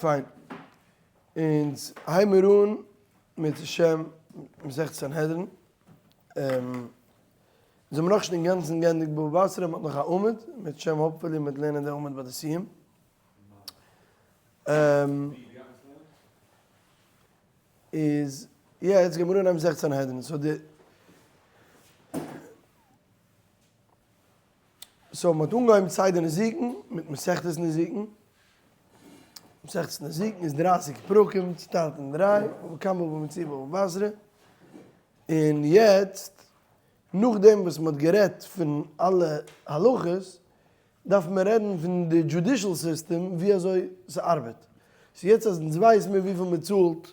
פיין. אונז הייבן מיר אן מיט שם מסכת סנהדרין. אונז האבן נאכנישט אינגאנצן געענדיגט בבא בתרא, מ'האט נאך א עמוד, מיט שם hopefully מ'וועט לערנען די עמוד ביי די סיום. איז יעצט גיימיר אנהייבן מסכת סנהדרין. so די so מ'האט אנגעהויבן סדר נזיקין מיט מסכת נזיקין, מסכת נזיקין איז דרייסיג פרקים צוטיילט אין דריי, בבא קמא בבא מציעא בבא בתרא, און יעצט נאכדעם וואס מ'האט גערעדט פון אלע הלכות דארף מען רעדן פון די judicial system ווי אזוי ס'ארבעט. so יעצט אז אונז ווייס מיר וויפיל מ'צאלט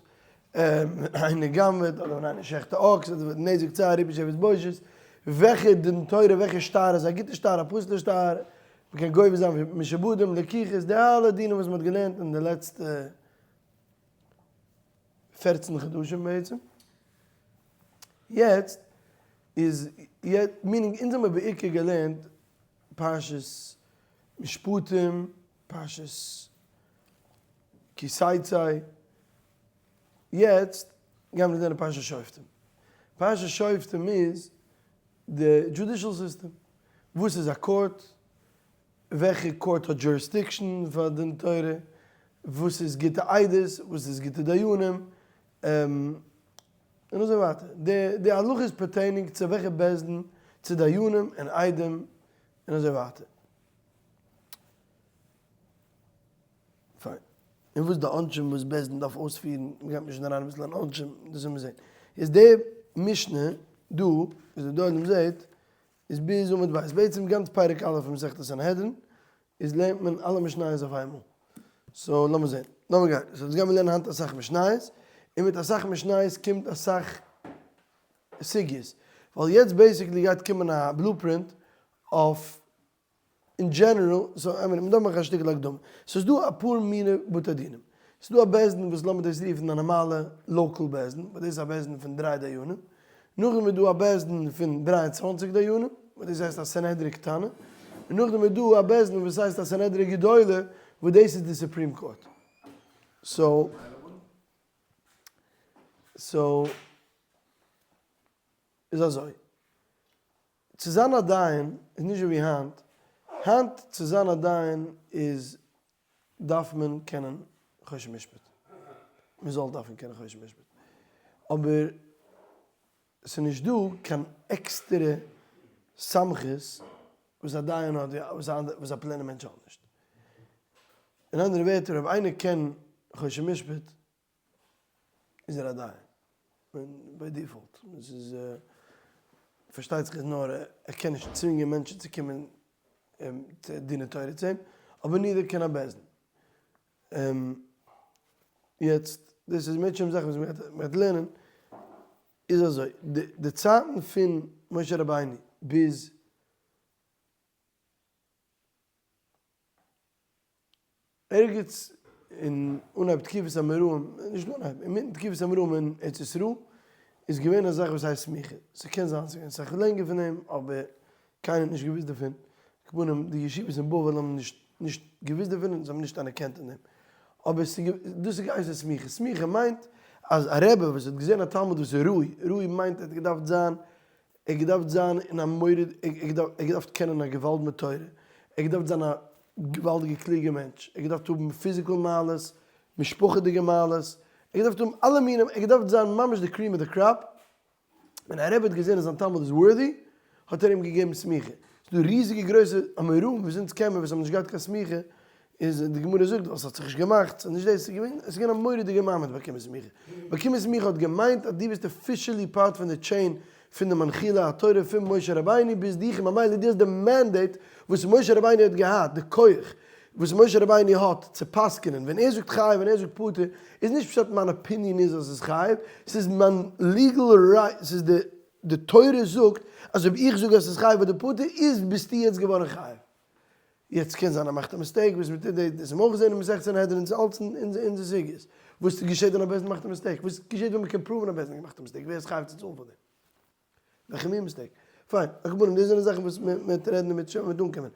ווען איינער גנב'עט אדער ווען איינער שעכט א אקס אדער ווען נזק צער ריפוי שבת בושת, וועלכע דין תורה וועלכע שטר איז א גוטע שטר א פסול'ע שטר, מ'קען גובה זיין משעבודים לקיחות, די אלע דינים וואס מ'האט געלערנט אין די לעצטע פערצן חדשים בעצם. יעצט איז meaning אונז האמיר בעיקר געלערנט פרשת משפטים, פרשת כי תצא, יעצט גייען מיר לערנען פרשת שופטים. פרשת שופטים איז די judicial system, וואס איז א קאורט, וועלכע קאורט האט jurisdiction פאר דין תורה, וואס איז גוטע עדות, וואס איז גוטע דיינים, און אזוי ווייטער. די הלכות pertaining צו וועלכע בית דין, צו דיינים און עדים און אזוי ווייטער. פיין. און וואס די עונשים וואס בית דין דארף אויספירן, מ'גייט נישט אריין אביסל אין עונשים, דאס וועל מיר זען. איז די משנה דא, וואס די עולם זעט, איז ביז עמוד ב'. בעצם גאנץ פרק א' פון מסכת סנהדרין, איז לערנט מען אלע משניות אויף איינמאל. so לאמיר זען. לאמיר גיין. so אונז גיימיר לערנען היינט אסאך משניות, און מיט אסאך משניות קומט אסאך סוגיות. ווייל יעצט basically גייט קומען א blueprint אויף אין general, so I mean, מ'דארף מאכן א שטיקל הקדמה. ס'איז דא אפאר מיני בתי דינים. ס'איז דא א בית דין וואס לאמיר דאס רופן א נארמאלע local בית דין, וואס דאס איז א בית דין פון דריי דיינים. נאכדעם איז דא א בית דין פון 23 דיינים, וואס דאס הייסט א סנהדרין קטנה. און נאכדעם איז דא א בית דין וואס הייסט א סנהדרין גדולה, וואס דאס איז די Supreme Court. so, so, איז אזוי. צו זיין א דיין איז נישט ווי היינט, היינט צו זיין א דיין איז דארף מען קענען חושן משפט, מען זאל דארפן קענען חושן משפט, אבער ס'איז נישט דא קיין עקסטערע סמכות וואס א דיין האט וואס א plain ער מענטש האט נישט. אין אנדערע ווערטער אויב איינער קען חושן משפט איז ער א דיין, by default, עס איז פארשטייט זיך איז נאר ער קען נישט צווינגען מענטשן צו קומען צו דיני תורה צו אים, אבער נידער קען א בית דין. יעצט דאס איז מענטשן זאכן וואס מען גייט לערנען, איז אזוי, די צייטן פון משה רבינו ביז. ערגעץ אין אנהייב תקופת האמוראים, נישט אנהייב, אינמיטן תקופת האמוראים אין ארץ ישראל, איז געווען א זאך וואס הייסט סמיכה. ס'קען זיין ס'איז געווען אסאך לענגער פון דעם, אבער קיינער האט נישט געוואוסט דערפון. כמובן די ישיבות אין בבל האבן נישט נישט געוואוסט דערפון און זיי האבן נישט אנערקענט אין דעם. אבער דאס איז געהייסן סמיכה. סמיכה מיינט אז א רבי וואס האט געזען א תלמיד וואס איז ראוי, ראוי מיינט ער האט געדארפט זיין ער האט געדארפט זיין אין א מורד, ער האט געדארפט קענען א געוואלד מיט תורה, ער האט געדארפט זיין א געוואלדיגע קלוגע מענטש, ער האט געדארפט האבן physical מעלות, משפחה'דיגע מעלות, ער האט געדארפט האבן אלע מינים, ער האט געדארפט זיין ממש די cream of the crop, ווען א רבי האט געזען אז זיין תלמיד איז worthy, האט ער אים געגעבן סמיכה. ס'איז דא ריזיגע גרויסע אמוראים וואס אונז קען מיר וואס האבן נישט געהאט קיין סמיכה, איז די גמרא זאגט ווייל ס'האט זיך נישט געמאכט, ס'איז נישט דאס, ס'איז געווען, ס'איז געווען א מורא'דיגע מעמד באקומען סמיכה. באקומען סמיכה האט געמיינט אז דו ביסט officially part פון די chain פון די מנחילי התורה פון משה רבינו ביז דיך און ממילא דו האסט די mandate וואס משה רבינו האט געהאט, די כח וואס משה רבינו האט צו פסק'נען, ווען ער זאגט חייב ווען ער זאגט פטור, איז נישט פשט מיין opinion איז אז ס'איז חייב, ס'איז מיין legal right, ס'איז די די תורה זאגט אז אויב איך זאג אז ס'איז חייב אדער פטור איז ביסטו יעצט געווארן חייב. יעצט קען זיין ער מאכט א mistake וואס מ'טוט דאס דאס האבן מיר אויך געזען אין מסכת סנהדרין ס'איז אלץ אין אונזער סוגיות. וואס געשעט ווען א בית דין מאכט א mistake? וואס געשעט ווען מ'קען prove ן א בית דין האט געמאכט א mistake? ווער איז חייב צו צאלן פאר דעם? וועלכע מין mistake? פיין, על כל פנים דאס זענען זאכן וואס מ'וועט רעדן און מ'וועט אנקומען.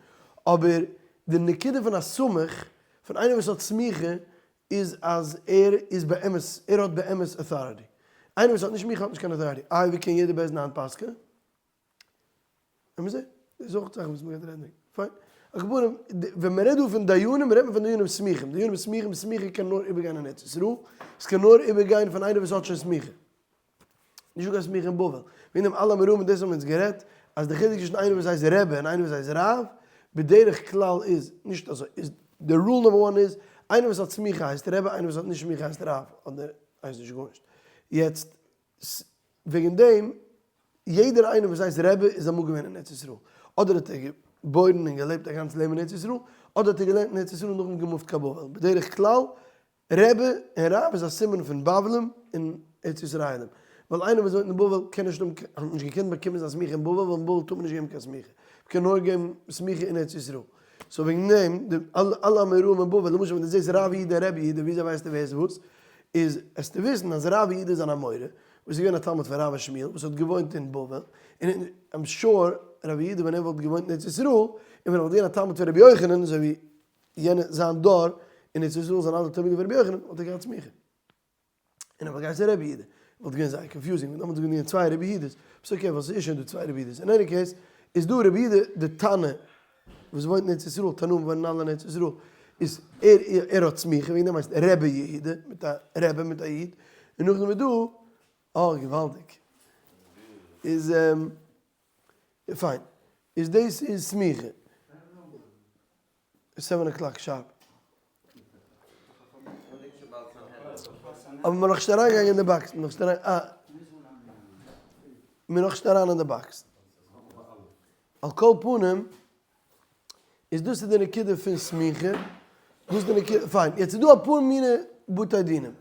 אבער די נקודה פון א סמוך, פון איינער וואס האט סמיכה. איז אז ער איז באמת, ער האט באמת authority. איינער וואס האט נישט סמיכה האט נישט קיין authority. איי ווי קען יעדער בית דין היינט פסק'ענען? לאמיר זעהן. דאס איז אויך זאכן וואס מ'גייט רעדן וועגן. פיין. על כל פנים, ווען מ'רעדט דא פון דיינים רעדט מען פון דיינים סמיכים. דיינים סמיכים, סמיכה קען נאר איבערגיין אין ארץ ישראל. עס קען נאר איבערגיין פון איינער וואס האט שוין סמיכה. נישט דא קיין סמיכה אין בבל. וועגן דעם אלע אמוראים און דאס האבן אונז גערעדט, אז די חילוק צווישן איינער וואס הייסט רבי און איינער וואס הייסט רב, בדרך כלל איז נישט אזוי. איז די rule number one איז, איינער וואס האט סמיכה הייסט רבי, איינער וואס האט נישט סמיכה הייסט רב, אדער הייסט נישט גארנישט. יעצט, וועגן דעם, יעדער איינער וואס הייסט רבי איז אמאל געווען אין ארץ ישראל. אדער האט ער געבוירן און געלעבט א גאנץ לעבן אין ארץ ישראל, אדער האט ער געלערנט אין ארץ ישראל און נאכדעם געמופט קיין בבל. בדרך כלל רבי און רב איז א סימן פון בבלים און ארץ ישראלים, ווייל איינער וואס וואוינט אין בבל קען נישט האבן האט נישט געקענט באקומען זיין סמיכה אין בבל ווייל אין בבל טאר מען נישט געבן קיין סמיכה, מ'קען נאר געבן סמיכה אין ארץ ישראל, so וועגן דעם די אלע אמוראים אין בבל, למשל ווען דו זעסט רב יהודה און רבי יהודה וויאזוי ווייסטו ווער איז וואס, איז עסטו וויסן אז רב יהודה איז אן אמורא וואס איז געווען א תלמיד פון רב און שמואל וואס האט געוואוינט אין בבל, און I'm sure רב יהודה ווען ער וואלט געוואוינט אין ארץ ישראל און ווען ער וואלט געווען א תלמיד פון רבי יוחנן אזוי ווי יענע זיין דור אין ארץ ישראל זענען אלע תלמידים פון רבי יוחנן וואלט ער געהאט סמיכה און ער וואלט געהייסן רבי יהודה וואלט געווען זייער confusing ווען דעמאלטס געווען צוויי רבי יהודה'ס ס'איז okay ווייל ס'איז שוין דא צוויי רבי יהודה'ס in any case איז דא רבי יהודה די תנא וואס וואוינט אין ארץ ישראל תנאים וואוינען אלע אין ארץ ישראל איז ער ער האט סמיכה וועגן דעם הייסט רבי יהודה מיט א רבי מיט א יוד און נאכדעם איז דא אה געוואלדיג איז פיין איז דאס איז סמיכה. seven o'clock sharp. אבער מ'איז נאכנישט אריינגעגאנגען אין די box, מ'איז נאכנישט אריין, אה. מ'איז נאכנישט אריין אין די box. על כל פנים, איז דאס איז די נקודה פון סמיכה, דאס איז די נקודה, פיין, יעצט איז דא אפאר מיני בתי דינים,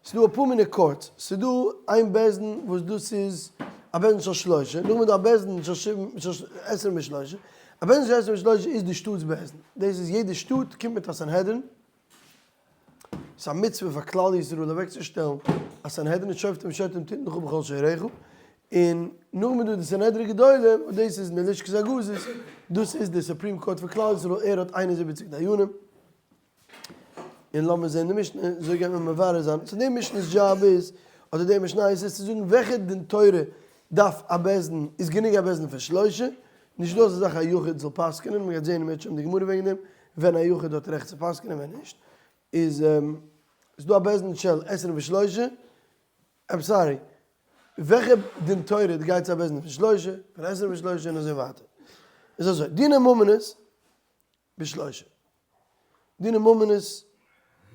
ס'איז דא אפאר מיני courts, ס'איז דא איין בית דין וואס דאס איז א בית דין של שלושה, נאכדעם איז דא א בית דין של שבעים של עשרים ושלושה, א בית דין של עשרים ושלושה איז די שטאט'ס בית דין, דאס איז יעדע שטאט קומט מיט א סנהדרין, ס'איז א מצוה פאר כלל ישראל אוועקצושטעלן א סנהדרין, שופטים ושוטרים תתן לך בכל שעריך, און נאכדעם איז דא די סנהדרין גדולה וואס דאס איז אין די לשכת הגזית, דאס איז די supreme court פון כלל ישראל, ער האט 71 דיינים. און לאמיר זען די משנה, אזוי גייט מען מברר זיין, so די משנה'ס דזשאב איז, אדער די משניות איז צו זאגן וועלכע דין תורה דארף א בית דין, איז גענוג א בית דין פון שלושה, נישט דא אזא זאך א יחיד זאל פסק'נען, מען גייט זען אם ירצה השם די גמרא וועגן דעם, ווען א יחיד האט רעכט צו פסק'נען ווען נישט, איז איז דא א בית דין של עשרים ושלושה, I'm sorry, וועלכע דין תורה גייט צו א בית דין פון שלושה, פון עשרים ושלושה און אזוי ווייטער. איז אזוי, דיני ממונות בשלושה. דיני ממונות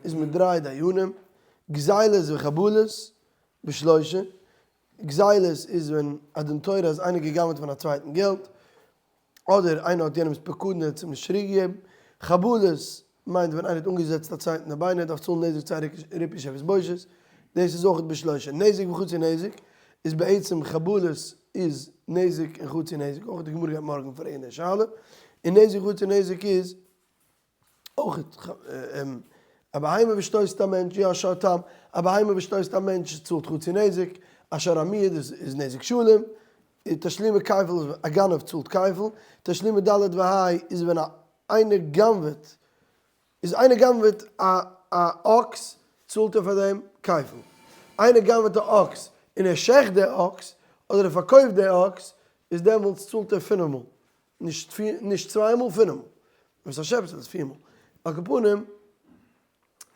איז מיט דריי דיינים, גזילות וחבלות בשלושה, גזילות איז ווען א דין תורה אז איינער גע'גנב'ט פון א צווייטן געלט, אדער איינער האט יענעמ'ס פקדון און האט עס אים נישט צוריק געגעבן, חבלות מיינט ווען איינער האט אנגעזעצט א צווייטן די ביינער דארף צאלן נזק צו ריפוי שבת בושת, דאס איז אויך בשלושה, נזק וחצי נזק איז בעצם חבלות איז נזק און חצי נזק, אויך די גמרא גייט מארגן פרעגן די שאלה, און נזק וחצי נזק איז אויך א בהמה וואס שטויסט א מענטש, יא שור תם, א בהמה וואס שטויסט א מענטש צאלט חצי נזק, א שור המועד איז נזק שלם, תשלומי כפל איז א גנב צאלט כפל, תשלומי ד' וה' איז ווען איינער גנב'עט איז איינער גנב'עט א א אקס צאלט ער פאר דעם כפל, איינער גנב'עט א אקס און ער שעכט די אקס אדער ער פארקויפט די אקס איז דעמאלטס צאלט ער פינף מאל, נישט פיר נישט צוויי מאל פינף מאל, אויב ס'איז א שעפעס איז עס פיר מאל, על כל פנים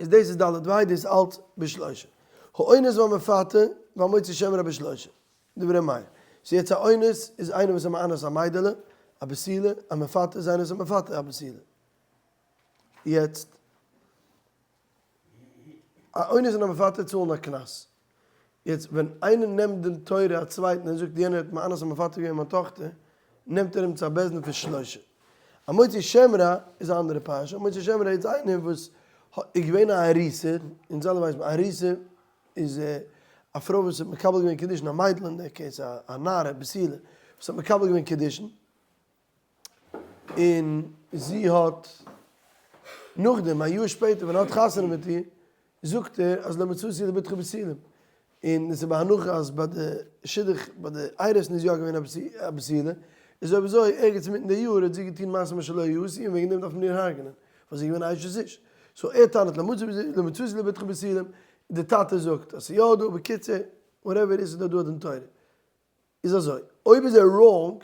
איז דאס איז ד' וה' דאס אלץ בשלושה, האונס והמפתה והמוציא שם רע בשלושה, דברי מאיר, ס'איז יעצט א אונס איז איינער וואס איז מאנס א מיידעלע, א בתולה, א מפתה איז איינער וואס איז מפתה א בתולה. יעצט, א אונס און א מפתה צאלן א קנס. יעצט ווען איינער נעמט דין תורה א צווייטן און זאגט יענער האט מאנס און מפתה געווען מיין טאכטער, נעמט ער אים צו א בית דין פון שלושה. א מוציא שם רע איז א אנדערע פרשה, א מוציא שם רע איז איינער וואס איז געווען א ארוסה, אונז אלע ווייסן א ארוסה איז א פרוי וואס האט מקבל געווען קידושין, א מיידל אין די case, א נערה, בתולה, וואס האט מקבל געווען קידושין, און זי האט נאכדעם א יאר שפעטער ווען ער האט חתונה מיט איר זאגט ער אז לא מצאתי לבתך בתולים, און עס איז בהנחה אז ביי די שידוך ביי די אירוסין איז יא געווען א בתולה, איז אויב אזוי ערגעץ אינמיטן די יאר האט זי געטון מעשים אשר לא יעשו און וועגן דעם דארף מען איר הרג'נען ווייל זי איז געווען א אשת איש. so ער טענה'ט לא מצאתי לבתך בתולים, די טאטע זאגט אז ס'איז יא דא, בקיצור, whatever איז ס'איז דא דא א דין תורה. איז אזוי, אויב איז ער wrong און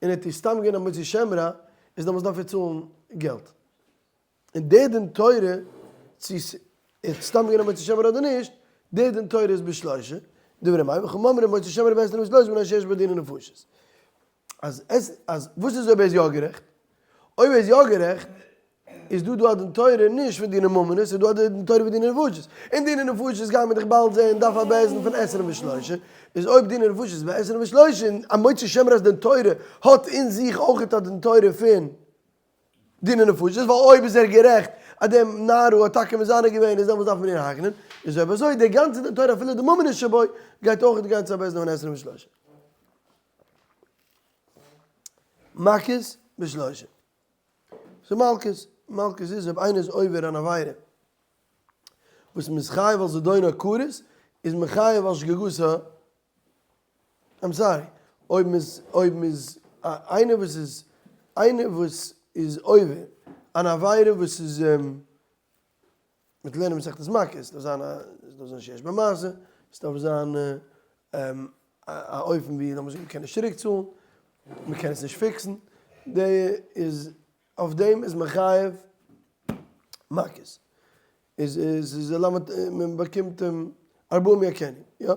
ער האט איר סתם געווען א מוציא שם רע, איז דעמאלטס דארף ער צאלן געלט. און די דין תורה, צו ער האט סתם געווען א מוציא שם רע אדער נישט, די דין תורה איז בשלושה, דברי מאי וחכמים אומרים מוציא שם רע בעשרים ושלושה מפני שיש בו דיני נפשות. אז עס אז וואס איז אויב ער איז יא גערעכט? אויב ער איז יא גערעכט איז דא דא א דין תורה נישט פון דיני ממונות, איז דא א דין תורה פון דיני נפשות. און דיני נפשות גייען מיר דאך באלד זעהן דארף א בית דין פון עשרים ושלושה, איז אויב דיני נפשות איז בעשרים ושלושה און א מוציא שם רע'ס דין תורה האט אין זיך אויכעט א דין תורה פון דיני נפשות, ווייל אויב איז ער גערעכט אז דעם נערה האט טאקע מזנה געווען איז דעמאלטס דארף מען איר הרג'נען, איז אויב אזוי די גאנצע דין תורה אפילו די ממונות שבו גייט אויכעט גיין צו א בית דין פון עשרים ושלושה. מכות בשלושה. ס'איז מלקות. מלקות איז אויב איינער איז עובר אן עבירה וואס מ'איז חייב על זדונו כרת, איז מען חייב על שגגתו, I'm sorry, אויב מ'איז, אויב מ'איז, איינער וואס איז, איינער וואס איז עובר אן עבירה וואס איז מיט לערנען מסכת מכות, עס דארף זיין א, עס דארף זיין שיש בו מעשה, עס דארף זיין א אופן ווי לאמיר זאגן מ'קען נישט צוריק צאלן, מ'קען עס נישט פיקסן, די איז אויף דעם איז מען חייב מכות, איז איז איז למד מען באקומט ארבעה יכנו, יא?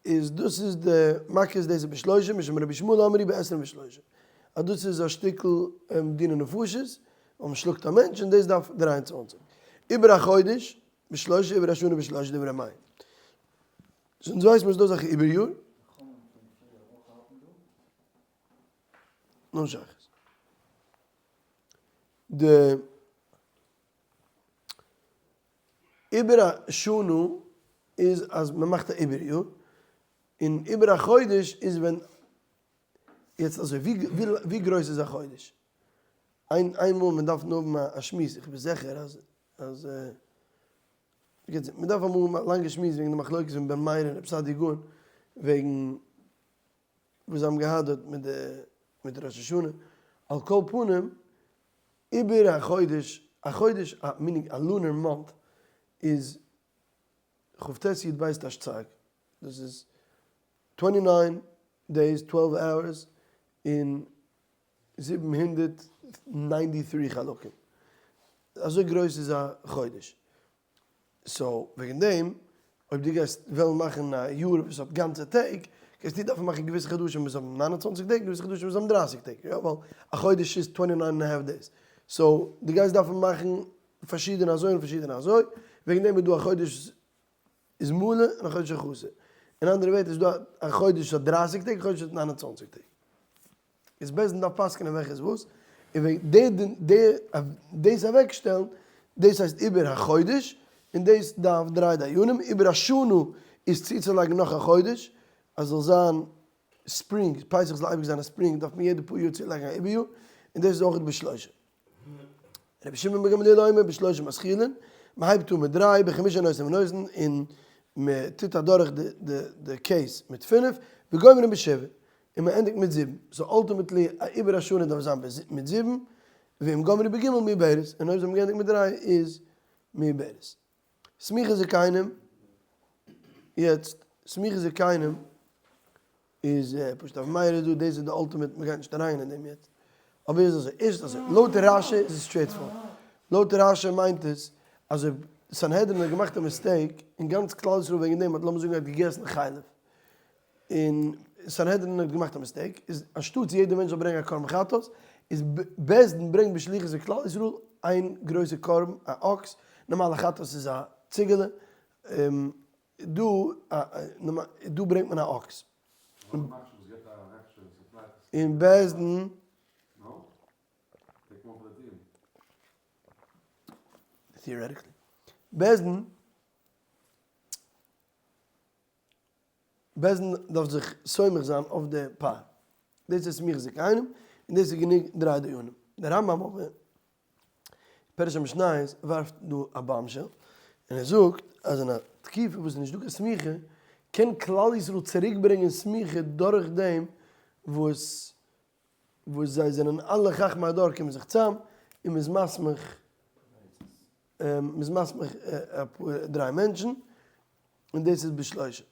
איז דאס איז די מכות דאס איז בשלושה משום רבי ישמעאל אמרו בעשרים ושלושה אז דאס איז א שטיקל דיני נפשות אז מען שלאגט א מענטש און דאס דארף 23 עיבור החודש בשלושה עיבור השנה בשלושה דברי מאיר so אונז ווייסן מיר אז דא איז א עיבור יאר. נו שייכות. די עיבור השנה איז אז מען מאכט א עיבור יאר, און עיבור החודש איז ווען, יעצט אזוי, ווי גרויס איז א חודש? איין איינמאל מען דארף נאר האבן א שמועס, איך בין זיכער אז אז בקיצור, מען דארף אמאל האבן א לאנגע שמועס וועגן די מחלוקת פון בן מאיר און רב סעדיה גאון וועגן וואס זיי האבן געהאט דארט מיט די מיט ראש השנה, על כל פנים עיבור החודש, א חודש א meaning א lunar month איז כ"ט י"ב תשצ"ג, דאס איז twenty nine days twelve hours און 793 חלקים, אזוי גרויס איז א חודש. so וועגן דעם אויב דו גייסט וועלן מאכן א יאר וואס האט גאנצע טעג, גייסטו דארפן מאכן געוויסע חדשים וואס האבן 29 טעג, געוויסע חדשים וואס האבן 30 טעג, יא, ווייל א חודש איז twenty nine and half days. so דו גייסט דארפן מאכן פארשידענע אזוי און פארשידענע אזוי, וועגן דעם איז דא א חודש איז מלא און א חודש איז חסר. אין אנדערע ווערטער איז דא א חודש וואס האט 30 טעג, א חודש וואס האט 29 טעג. איז בית דין דארף פסק'נען וועלכע איז וואס, און וועגן די די דאס אוועקשטעלן, דאס הייסט עיבור החודש, און דאס דארף דריי דיינים, עיבור השנה איז צוצולייגן נאך א חודש, אז זאל זיין spring, פסח זאל אייביג זיין א spring, דארף מען יעדע פאר יאר צולייגן א עיבור יאר, און דאס איז אויך בשלושה. רבי שמעון בן גמליאל אומר בשלושה מתחילין, מען הייבט אן מיט דריי, בחמישה נושאין ונותן, און מען טוט אדורך די case מיט פינף, וגומרין בשבעה, און מען ענדיגט מיט זיבן, so ultimately א עיבור השנה דארף זיין מיט זיבן, ואם גמרו בג' מעוברת, און אויב זיי האבן געענדיגט מיט דריי איז מעוברת. סמיכת זקנים, יעצט, סמיכת זקנים איז פשוט אויף מאיר איז דא, דאס איז די ultimate, מען גייט נישט אריין אין דעם יעצט. אבער איז אזוי, ערשט אזוי, לויט רש"י איז עס straight forward. לויט רש"י מיינט עס אז אויב סנהדרין האט געמאכט א mistake, און גאנץ כלל ישראל וועגן דעם האט לאמיר זאגן ער האט געגעסן חלב, און סנהדרין האט געמאכט א mistake, איז אנשטאטס יעדער מענטש זאל ברענגען א קרבן חטאת, איז בית דין ברענגט בשליחות פון כלל ישראל איין גרויסע קרבן, א אקס, נארמאל א חטאת איז א ציגעלע, דא דא ברענגט מען א אקס. און בית דין. Theoretically. בית דין. בית דין דארף זיך סומך זיין אויף די פאר. דאס איז סמיכת זקנים, און דאס איז גענוג דריי דיינים. דער רמב"ם אבער, פירוש המשניות, ווארפט דא א bombshell, און ער זאגט אז אין א תקופה וואס איז נישטא קיין סמיכה, קען כלל ישראל צוריקברענגען סמיכה דורך דעם וואס וואס זיי זענען אלע חכמי הדור קומען זיך צאם און מ'איז מסמיך. מ'איז מסמיך אפאר דריי מענטשן, און דאס איז בשלושה.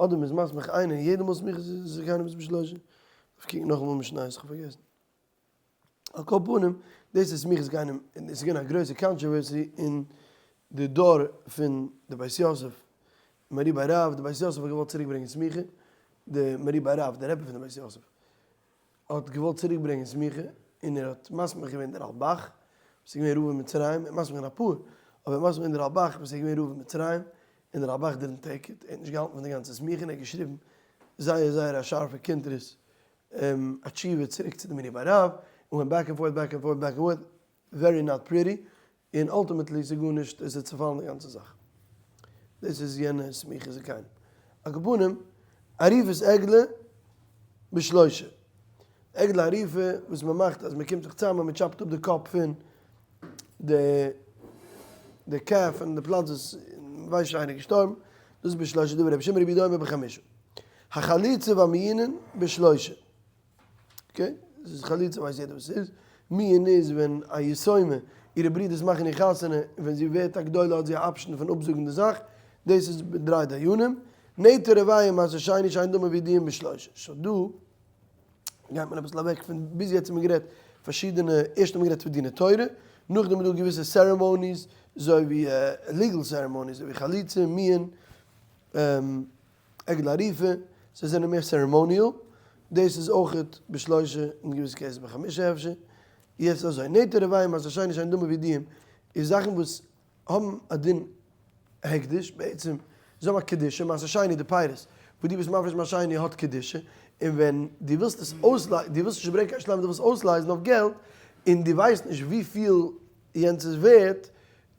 אדער מ'איז מסמיך איינער יעדע מאל סמיכות זקנים איז בשלושה. דארף קוקן נאכאמאל משניות, כ'האב פארגעסן. על כל פנים, דאס איז סמיכות זקנים, און עס איז געווען א גרויסע controversy אין די דור פון די בית יוסף, מהר"י בי רב, די בית יוסף האט געוואלט צוריק ברענגען סמיכה, די מהר"י בי רב, די רבי פון די בית יוסף, האט געוואלט צוריק ברענגען סמיכה, און ער האט מסמיך געווען דער רלב"ח, וואס איז געווען רב אין מצרים, ער האט מסמיך געווען אפאר, אבער ער האט מסמיך געווען דער רלב"ח וואס איז געווען רב אין מצרים, און דער רלב"ח didn't take it, ער האט נישט געהאלטן פון די גאנצע סמיכה, און ער האט געשריבן זייער זייער א שארפע קונטרס א תשובה צוריק צו די מהר"י בי רב, און went back and forth back and forth back and forth, very not pretty, און ultimately ס'איז גארנישט, עס איז צופאלן די גאנצע זאך. דאס איז יענע סמיכות זקנים. על כל פנים, עריפת עגלה בשלושה. עגלה עריפה וואס מען מאכט אז מען קומט זיך צאם און מען chop ט אפ די קאפ פון די די calf און די פלאץ וואס מען ווייסט שוין איינער איז געשטארבן, דאס איז בשלושה דברי רבי שמעון רבי יהודה אומר בחמשה. החליצה והמיאונין בשלושה. okay, דאס איז חליצה ווייסט יעדער וואס ס'איז. מיאון איז ווען א יתומה, אירע ברידערס מאכן איר חתונה, און ווען זי ווערט א גדולה האט זי א option פון אפזאגן די זאך. דאס איז דריי דיינים. נטע רבעי ומעשר שני שאין דמים וידויים בשלושה. so דא גייט מען אביסל אוועק פון ביז יעצט האט מען גערעדט פארשידענע, ערשט האט מען גערעדט פון דיני תורה, נאכדעם איז דא געוויסע ceremonies, אזוי ווי legal ceremonies, אזוי ווי חליצה, מיאון, עגלה ערופה, זיי זענען מער ceremonial, דאס איז אויכעט בשלושה אין געוויסע cases בחמשה אפשר, יעצט אזוי, נטע רבעי ומעשר שני שאין דמים וידויים איז זאכן וואס האבן א דין הקדש, בעצם זיי האבן א קדושה, מעשר שני די פירות וואס דו ביסט מפריש מעשר שני האט קדושה, און ווען דו ווילסט עס אויסלייזן, דו ווילסט נישט ברענגען קיין שלמים דו ווילסט אויסלייזן אויף געלט, און דו ווייסט נישט וויפיל יענץ איז ווערט,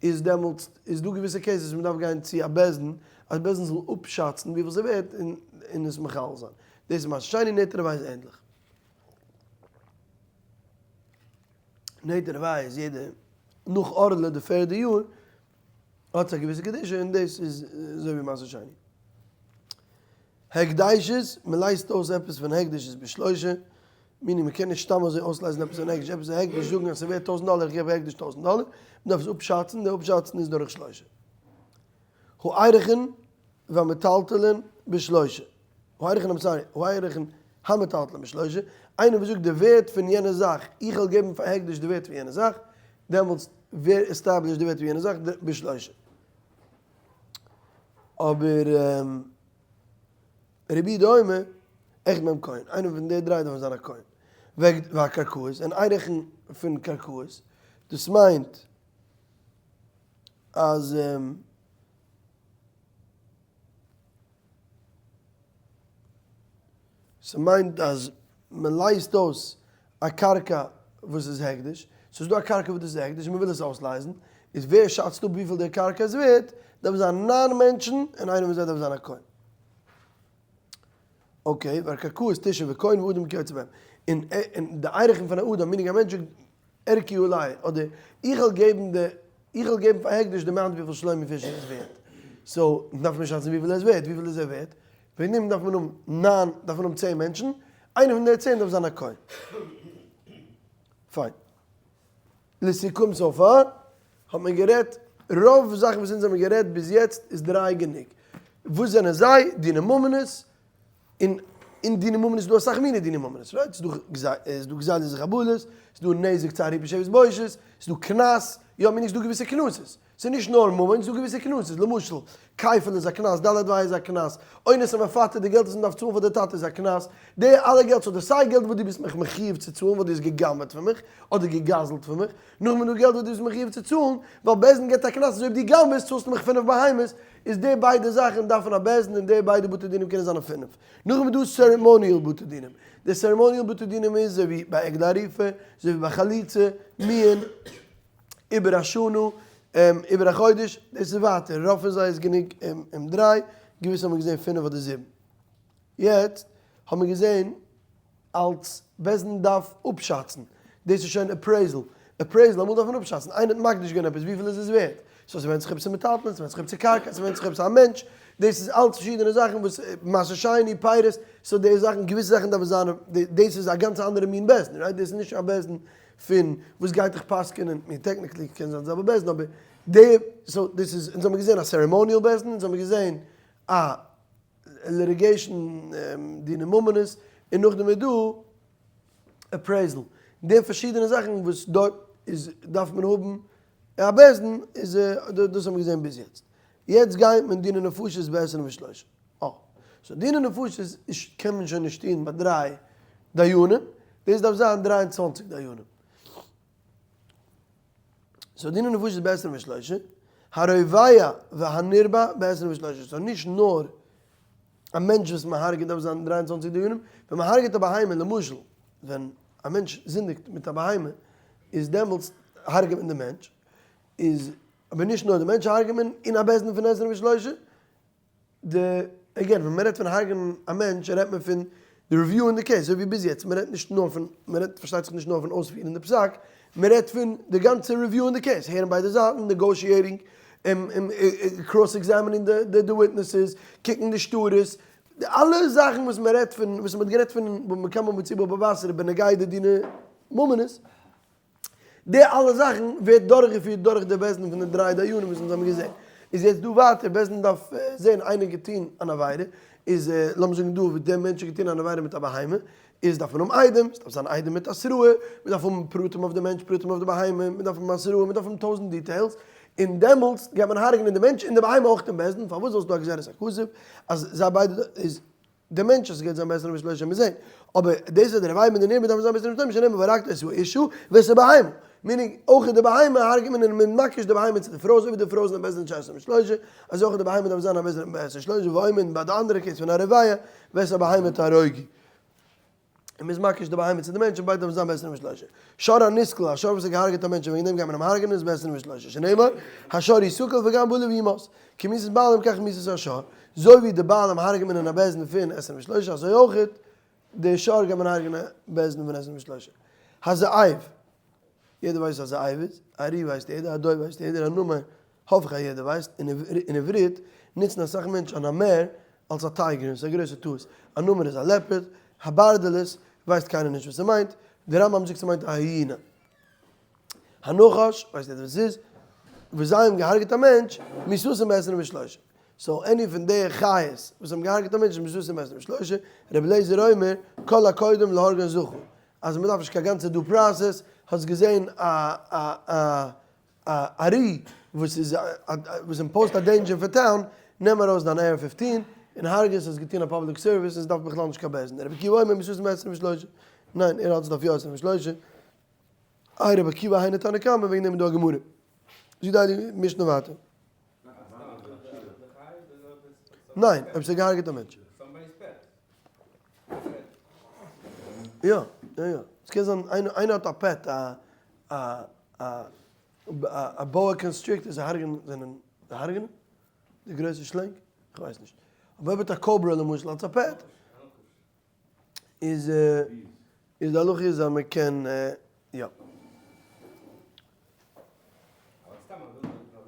איז דעמאלטס איז דא געוויסע cases וואס מ'דארף גיין צו א בית דין, אז בית דין זאל אפשאצן וויפיל ס'איז ווערט און און עס מחלל זיין. דאס איז מעשר שני נטע רבעי איז ענדליך. נטע רבעי איז יעדע נאך ערלה די פערדע יאר האט עס א געוויסע קדושה און דאס איז אזוי ווי מעשר שני. הקדשות, מ'לייזט אויס עפעס פון הקדש איז בשלושה, meaning מ'קען נישט סתם אזוי אויסלייזן עפעס פון הקדש, עפעס איז הקדש זאגן אז ס'ווערט טויזנט דאלער איך געב הקדש טויזנט דאלער, מ'דארף עס אפשאצן, די אפשאצן איז דורך שלושה. הערכין והמטלטלין בשלושה, הערכין I'm sorry, הערכין המטלטלין בשלושה, איינער וואס זאגט די ווערט פון יענע זאך, איך וועל געבן פאר הקדש די ווערט פון יענע זאך, דעמאלטס ווער establish ט די ווערט פון יענע זאך בשלושה. אבער רבי יהודה אומר, אחד מהם כהן, איינער פון די דריי דארף זיין א כהן. והקרקעות, און ערכין פון קרקעות, דאס מיינט אז ס'מיינט אז מ'לייזט אויס א קרקע וואס איז הקדש, ס'איז דא א קרקע וואס איז הקדש און מ'וויל עס אויסלייזן, איז ווער שאצט אפ וויפיל די קרקע איז ווערט, דארף זיין ניין מענטשן און איינער פון זיי דארף זיין א כהן. okay, והקרקעות תשעה וכהן ואדם כיוצא בהם. און און די ערכין פון א אדם, meaning א מענטש זאגט ערכי עלי, אדער איך וועל געבן די, איך וועל געבן פאר הקדש די amount וויפיל שלומי פישער איז ווערט. so, דארף מען שאצן וויפיל ער איז ווערט, וויפיל איז ער ווערט? וועגן דעם דארף מען האבן ניין, דארף מען האבן צען מענטשן, איינער פון די צען דארף זיין א כהן. פיין. לסיכום so far, האט מען גערעדט, רוב זאכן וואס אונז האבן גערעדט ביז יעצט איז דריי גענוג. וואס זענען זיי? דיני ממונות, און אין דיני ממונות איז דא אסאך מיני דיני ממונות, right? ס'איז דא גזילות וחבלות, ס'איז דא נזק צער ריפוי שבת בושת, ס'איז דא קנס, יא meaning ס'איז דא געוויסע קנסות. ס'איז נישט נאר ממון, ס'איז דא געוויסע קנסות, למשל, כפל איז א קנס, ד' וה' איז א קנס, אונס המפתה, די געלט וואס מ'דארף צאלן פאר די טאטע איז א קנס, די אלע געלט, סאו די סיי געלט וואס דו ביסט מיך מחיוב צו צאלן ווייל דו האסט גע'גנב'עט פון מיך, אדער גע'גזל'ט פון מיך, נאכדעם איז דא געלט וואס דו ביסט מחיוב צו צאלן, ווייל בית דין געבט א קנס אז אויב דו גנב'עסט צאלסטו מיך פינף בהמות, איז די ביידע זאכן דארפן א בית דין און די ביידע בתי דינים קענען זיין א פינף. נאכדעם איז דא ceremonial בתי דינים. די ceremonial בתי דינים איז אזוי ווי ביי עגלה ערופה, אזוי ווי ביי חליצה, מיאון, עיבור השנה, עיבור החודש, דאס איז ווייטער, רוב פון זיי איז גענוג אום דריי, געוויסע האבן געזען פינף אדער זיבן. יעצט האבן מיר געזען אלס בית דין דארף אפשאצן, דאס איז שוין appraisal, appraisal אמאל דארף מען אפשאצן, איינער האט מקדיש געווען עפעס וויפיל איז עס ווערט, so ס'ווענדט זיך אויב ס'איז מטלטלין, ס'ווענדט זיך אויב ס'איז קרקע, ס'ווענדט זיך אויב ס'איז א מענטש. דאס איז אלץ פארשידענע זאכן וואס מעשר שני, פירות, so די זאכן, געוויסע זאכן דארף זיין, דאס איז א גאנץ אנדערע מין בית דין, right? דאס איז נישט א בית דין פון וואס גייט דיך פסק'ענען, מיר technically קען זיין די זעלבע בית דין, אבער די, so דאס איז, אונז האבן געזען א ceremonial בית דין, אונז האבן געזען א litigation דיני ממונות, און נאכדעם איז דא appraisal, די פארשידענע זאכן וואס דארט איז דארף מען האבן א בית דין, איז דאס האבן מיר געזען ביז יעצט. יעצט גייט מען דיני נפשות בעשרים ושלושה. אה. so דיני נפשות איז קען מען שוין נישט טון ביי דריי דיינים, דאס דארף זיין 23 דיינים. so דיני נפשות בעשרים ושלושה, הרובע והנרבע בעשרים ושלושה. so נישט נאר א מענטש וואס מען הרג'עט דארף זיין 23 דיינים, ווען מען הרג'עט א בהמה למשל, ווען א מענטש זינדיגט מיט א בהמה, איז דעמאלטס הרג'עט מען די מענטש, איז אבער נישט נאר די מענטש הרג'עט מען אין א בית דין פון 23, די, again, ווען מען רעדט פון הרג'ענען א מענטש רעדט מען פון די review אין די case, אזוי ווי ביז יעצט, מען רעדט נישט נאר פון, מען רעדט פארשטייט זיך נישט נאר פון אויספירן די פסק, מען רעדט פון די גאנצע review אין די case, הערן ביידע זייטן, negotiating, cross examining די witnesses, קוקן די שטרות, די אלע זאכן וואס מען רעדט פון, וואס מען האט גערעדט פון במקום בציבור בבשר בנוגע די דיני ממונות. די אלע זאכן ווערט דורכגעפירט דורך די בית דין פון די דריי דיינים וואס אונז האבן געזען. איז יעצט דא ווייטער, בית דין דארף זען איינער געטון אן עבירה, איז לאמיר זאגן דא ווי דער מענטש האט געטון אן עבירה מיט א בהמה, איז דארף מען האבן עדים, עס דארף זיין עדים מיט התראה, מען דארף האבן פרטים אויף די מענטש, פרטים אויף די בהמה, מען דארף האבן התראה, מען דארף האבן טויזנט details, און דעמאלטס גייט מען הרג'נען די מענטש און די בהמה אויך אין בית דין, פארוואס זאל ס'דא א גזירת הכתוב אז זיי ביידע איז די מענטש אז גייט זיין בעשרים ושלושה מיר זעהן, אבער דאס אז דער רבי מיט די נרבע דארפן זיין בעשרים ושלושה שנאמר והרגת את האשה ואת הבהמה, meaning אויך די בהמה הרג'ט מען און מען מקיש די בהמה צו די פרוי אזוי ווי די פרוי איז א בית דין של עשרים ושלושה, אזוי אויך די בהמה דארף זיין א בית דין בעשרים ושלושה, ואומר ביי די אנדערע case פון א רביע ואת הבהמה תהרוגי. און מ'איז מקיש די בהמה צו די מענטש און ביידע דארפן זיין בעשרים ושלושה. שור הנסקל, א שור וואס האט געהארגעט א מענטש און וועגן דעם גייט מען אים הרג'נען איז בעשרים ושלושה, שנאמר, השור יסקל וגם בעליו יומת, כמיתת בעלים כך מיתת השור, אזוי ווי די בעלים הרג'ט מען אין א בית דין פון עשרים ושלושה אזוי אויך די שור גייט מען הרג'נען בית דין פון עשרים ושלושה. הזאב, יעדער ווייסט וואס א זאב איז, א ארי' ווייסט יעדער, א דוב ווייסט יעדער, א נמר האף איך אז יעדער ווייסט, אין עברית נוצן אסאך מענטשן א נמר אלס א tiger און ס'איז א גרויסע טעות, א נמר איז א leopard, הברדלס ווייסט קיינער נישט וואס ס'מיינט, די רמב"ם זאגט ס'מיינט א hyena. הנחש ווייסט יעדער וואס ס'איז, וואס זיי האבן געהארגעט א מענטש, מיתתן בעשרים ושלושה. so any פון די חיות וואס האבן געהארגעט א מענטש איז מיתתן בעשרים ושלושה, רבי אליעזר אומר, כל הקודם להורגן זכה, אז מ'דארף נישט קיין גאנצע due process, האסט געזען א א א א ארי וואס איז וואס impose ט א danger פאר town, נעם ארויס דיין AR 15 און הרגע עס, האסט געטון א public service און עס דארף בכלל נישט קיין בית דין. רבי עקיבא אומר מיתתן בעשרים ושלושה, ניין ער האלט עס דארף יא עשרים ושלושה, איי רבי עקיבא היינו תנא קמא וועגן דעם איז דא א גמרא. זאגט די הייליגע משנה ווייטער. ניין, אויב ס'האט געהארגעט א מענטש. יא, יא יא. ס'קען זיין איינער האט א pet א א א א boa constrictor זיי הרג'נען זענען זיי הרג'נען? די גרויסע שלענג? כ'ווייס נישט. אבער אויב האט א cobra למשל אלס א pet איז איז די הלכה איז אז מ'קען יא.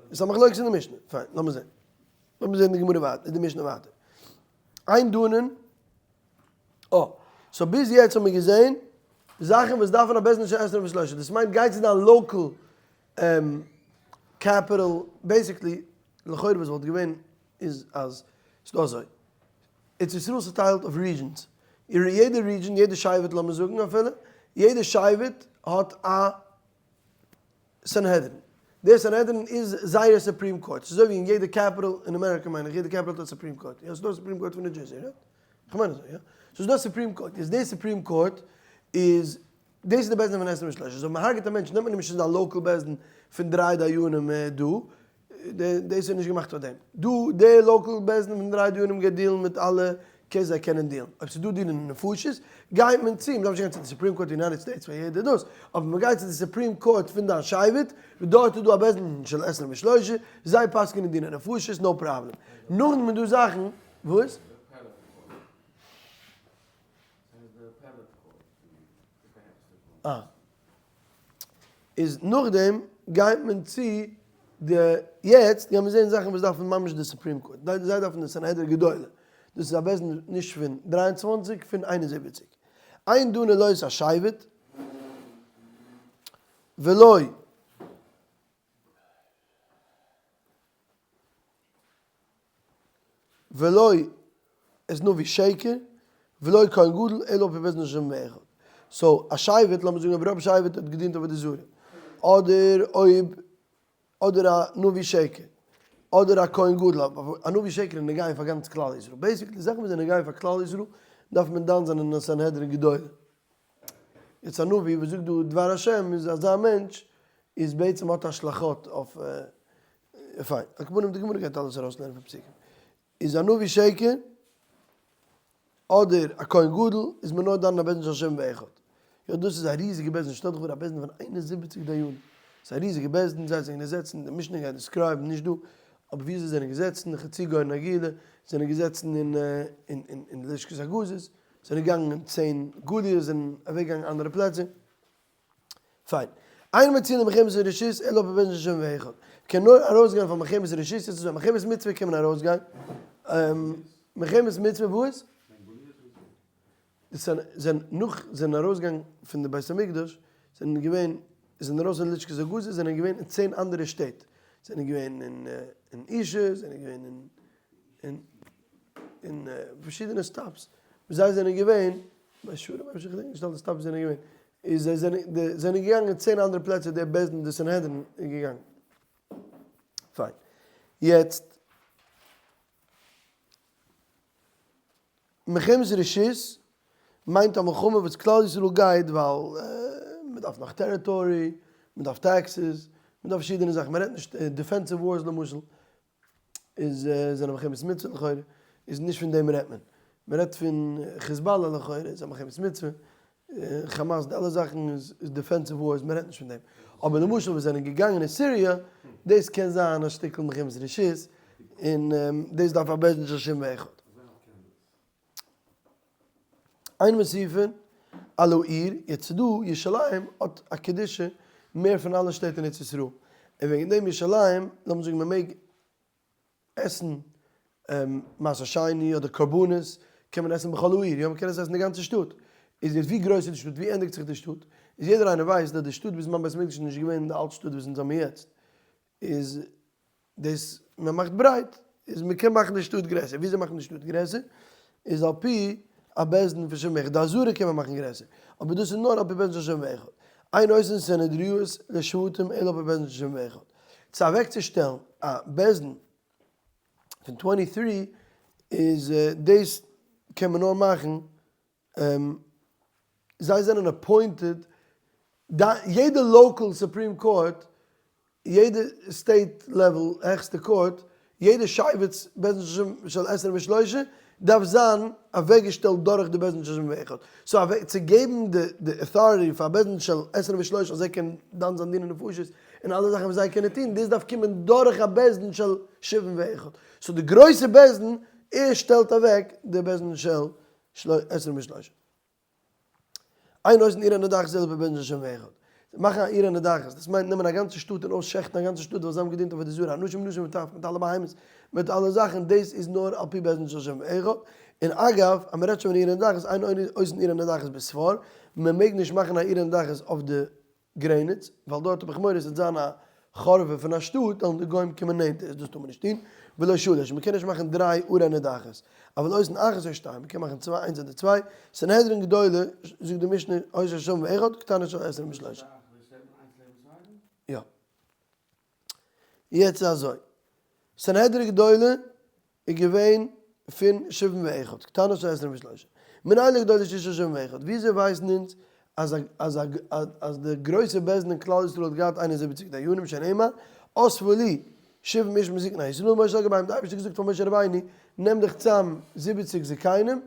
ס'איז א מחלוקת אין די משנה. פיין, לאמיר זען. לאמיר זען די גמרא ווייטער, די משנה ווייטער. אין דנין, אה, so ביז יעצט האבן מיר געזען זאכן וואס דארפן א בית דין של עשרים ושלושה, דאס מיינט גיי צו דיין local capital, basically לכאורה וואס וואלט געווען איז אז ס'דא אזוי, ארץ ישראל צוטיילט אויף regions, יעדע region, יעדע שבט לאמיר זאגן אפילו, יעדע שבט האט א סנהדרין. די סנהדרין איז זייער supreme court. ס'איז אזוי ווי אין יעדע capital אין אמעריקא מיין איך, יעדע capital האט א supreme court. יא, ס'איז דא א supreme court פון ניו דזשערסי, right? כ'מיין אזוי, יא. ס'איז דא א supreme court. איז די supreme court איז, דאס איז די בית דין פון עשרים ושלושה. so מ'הרג'עט א מענטש נעמט מען אים נישט צו זיין local בית דין פון דריי דיינים דא. דאס איז נישט געמאכט פאר דעם. דא די local בית דין פון דריי דיינים גייט deal ן מיט אלע cases זיי קענען deal ן. אויב ס'איז דא דיני נפשות גייט מען צו, מ'דארף נישט גיין צו די supreme court United States פאר יעדע דאס, אבער מ'גייט צו די supreme court פון דיין שבט, וואו דארט איז דא א בית דין של עשרים ושלושה, זיי פסק'ענען דיני נפשות, no problem. נאכדעם איז דא זאכן, וואס? אה. איז נאכדעם גייט מען צו. די יעצט גייען מיר זעהן זאכן וואס דארפן ממש די Supreme Court, זיי דארפן די סנהדרין גדולה, דאס איז א בית דין נישט פון 23 פון 71, אין דנין לא את השבט ולא ולא את נביא שקר ולא כהן גדול אלא על פי בית דין של שבעים ואחד. So א שבט, לאמיר זאגן אויב רוב שבט האט געדינט עבודה זרה, אדער אויב אדער א נביא שקר, אדער א כהן גדול, א נביא שקר איז נוגע פאר גאנץ כלל ישראל, basically זאכן וואס זענען נוגע פאר כלל ישראל דארף מען דן זיין אין א סנהדרין גדולה. יעצט א נביא וואס זאגט דא דבר השם איז אזא מענטש איז בעצם האט השלכות אויף פיין, על כל פנים די גמרא גייט אלעס ארויסלערנען פון פסוקים. איז א נביא שקר אדער א כהן גדול איז מען נאר דן אין א בית דין של שבעים ואחד. יא דאס איז א ריזיגע בית דין, שטעל דיך פאר א בית דין פון 71 דיינים. ס'איז א ריזיגע בית דין, זיי זענען געזעצן, די משנה גייט describe ן, נישט דא, אבער ווי זיי זענען געזעצן, חצי גורן עגילה, זענען געזעצן אין אין אין לשכת הגזית, זענען געגאנגען צען גליות, זענען אוועקגעגאנגען אנדערע פלעצער. פיין. אין מוציאין למלחמת רשות אלא על פי בית דין של שבעים ואחד. קען נאר ארויסגיין פאר מלחמת רשות, יעצט איז מלחמת מצוה קען מען ארויסגיין. מלחמת מצוה וואס? זענען נאך זענען ארויסגעגאנגען פון די בית המקדש זענען געווען זענען ארויס אין לשכת הגזית זענען געווען אין צען אנדערע שטעט זענען געווען אין אין אישה זענען געווען אין אין אין פארשידענע stops וואו זיי זענען געווען ביי שורם אפשר כ'געדענק נישט אלע stops זענען געווען איז זיי זענען די זענען געגאנגען צען אנדערע פלעצער דער בית דין די סנהדרין איז געגאנגען. פיין. יעצט מלחמת רשות מיינט א מלחמה וואס כלל ישראל גייט ווייל מען דארף נאך territory, מען דארף taxes, מען דארף פארשידענע זאכן, מען רעדט נישט defensive wars למשל, איז זענען מלחמת מצוה לכאורה, איז נישט פון דעם רעדט מען, מען רעדט פון חיזבאללה לכאורה איז א מלחמת מצוה, חאמאס די אלע זאכן איז defensive wars מען רעדט נישט פון דעם, אבער למשל וואס זענען געגאנגען אין סיריע דאס קען זיין א שטיקל מלחמת רשות, און דאס דארף א בית דין של שבעים ואחד. אין מוסיפין על העיר, יעצט איז דא ירושלים האט א קדושה מער פון אלע שטעט אין ארץ ישראל, און וועגן דעם ירושלים, לאמיר זאגן מען מעג עסן מעשר שני אדער קרבנות קען מען עסן בכל העיר, יא מען קען עס עסן די גאנצע שטאט, איז יעצט ווי גרויס איז די שטאט, ווי ענדיגט זיך די שטאט, איז יעדער איינער ווייסט אז די שטאט בזמן בית המקדש איז נישט געווען די אלט שטאט וואס אונז האבן יעצט, איז דאס מען מאכט ברייט, איז מען קען מאכן די שטאט גרעסער, וויאזוי מאכט מען די שטאט גרעסער? איז על פי א בית דין פון שבעים ואחד, די עזרה קען מען מאכן גרעסער, אבער דאס איז נאר על פי בית דין של שבעים ואחד, אין עושין סנהדריות לשבטים אלא על פי בית דין של שבעים ואחד, צו אוועקצושטעלן א בית דין פון twenty three איז דאס קען מען נאר מאכן זיי זענען appointed, יעדע local Supreme Court, יעדע state level העכסטע קאורט, יעדע שבט'ס בית דין של עשרים ושלושה דארף זיין אוועקגעשטעלט דורך די בית דין של שבעים ואחד. So צו געבן די authority פאר בית דין של עשרים ושלושה אז זיי קענען דן זיין דיני נפשות און אלע זאכן וואס זיי קענען טון, דאס דארף קומען דורך א בית דין של שבעים ואחד. So די גרויסע בית דין, ער שטעלט אוועק די בית דין של עשרים ושלושה. אין עושין עיר הנידחת אלא על פי בית דין של שבעים ואחד. מאכן א עיר הנידחת, דאס מיינט נעמען א גאנצע שטאט און אויסשעכטן א גאנצע שטאט ווייל זיי האבן געדינט עבודה זרה, אנשים נשים וטף, מיט אלע בהמות, מיט אלע זאכן, דאס איז נאר על פי בית דין של שבעים ואחד. און אגב, אז מען רעדט שוין פון עיר הנידחת, אין עושין עיר הנידחת בספר, מען מעג נישט מאכן א עיר הנידחת אויף די גרעניץ, ווייל דארט האב איך מורא ס'וועט זיין א חורבה פון א שטאט, וועלן די גוים קומען נענטער, איז דאס טאר מען נישט טון, ולא שלש, מ'קען נישט מאכן דריי ערי נידחת, אבל עושין אחת או שתיים, מ'קען מאכן צוויי, איינס אדער צוויי, סנהדרין גדולה, זאגט די משנה, היתה של שבעים ואחד, קטנה של עשרים ושלושה. יא. יעצט איז אזוי, סנהדרין גדולה איז געווען פון שבעים ואחד, קטנה של עשרים ושלושה. מנין לגדולה שהיא של שבעים ואחד? וויאזוי ווייסן אונז אז אז אז די גרויסע בית דין אין כלל ישראל האט געהאט 71 דיינים שנאמר, אספה לי שבעים איש מזקני ישראל משה על גביהם, די אייבערשטער האט געזאגט פאר משה רבינו, נעם דיך צאם זיבעציג זקנים